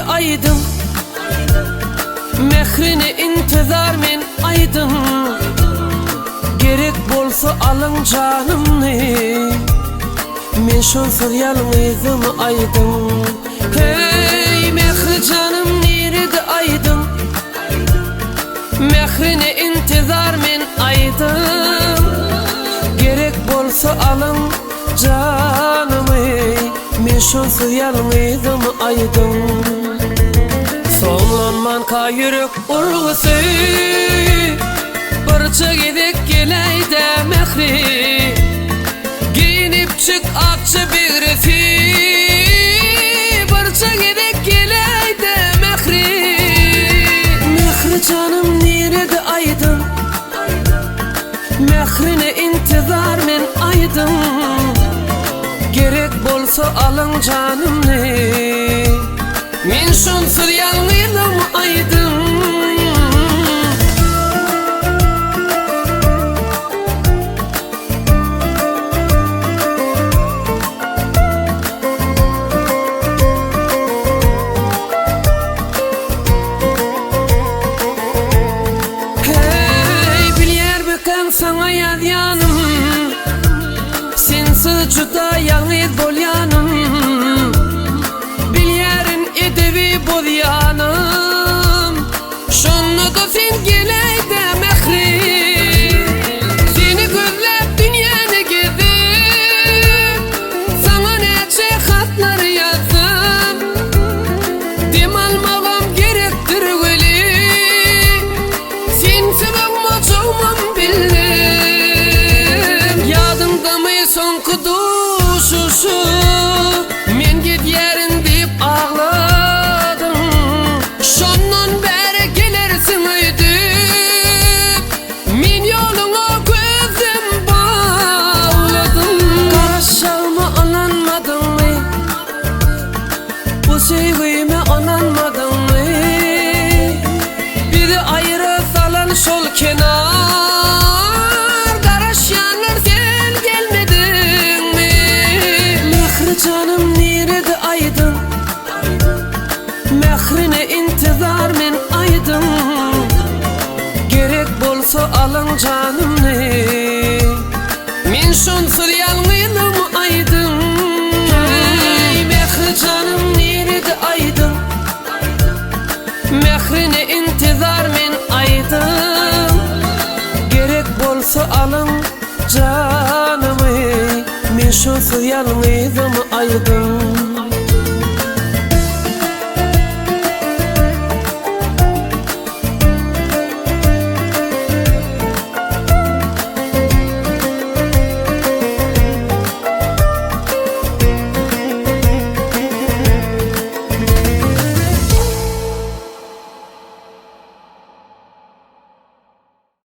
aýdyň? Mährine intizar men aýdyň. Gerek bolsa alyň janymny. Men şonsuz ýalňyzym aýdyň. Heý, Mähri janym nirede aýdyň? Mährine intizar men aýdyň. Gerek bolsa alyň janymy. Men şonsuz ýalňyzym aýdyň. Soňlanmanka ýürek urgusy Birje gezek geläýdä Mähri Geýnip çyk akja begresi Birje gezek geläýdä Mähri Mähri janym nirede aýdyň Mährine intizar men aýdyň Gerek bolsa alyň janymny Men şonsuz ýalňyzym aýdyň. Heý, bilýärmikäň saňa ýazýanym Sensiz juda ýalňyz bolýanym Bilýärin edebi bozýanym Şonda-da sen geläý-dä mähri Seni gözläp dünýäni gezdim Saňa näçe hatlar ýazdym Dem almagam gerekdir weli Sensiz ogmajagymam bildim Ýadyňdamy soňky duşuşyk Men gidýärin diýip agladyň Şondan bäri gelersiň öýdüp Men ýoluňa gözüm bagladym Garaşjagyma ynanmadyňmy Bu söýgüme ynanmadyňmy Bizi aýra salan şol kenar Garaşýanlar sen gelmediňmi Mähri janym nirede aýdyň Mährine intizar men aýdyň Gerek bolsa alyň janymny Men şonsuz ýalňyzym aýdyň Eý Mähri janym nirede aýdyň Mährine intizar men aýdyň Gerek bolsa alyň janymy Men şonsuz ýalňyzym aýdyň.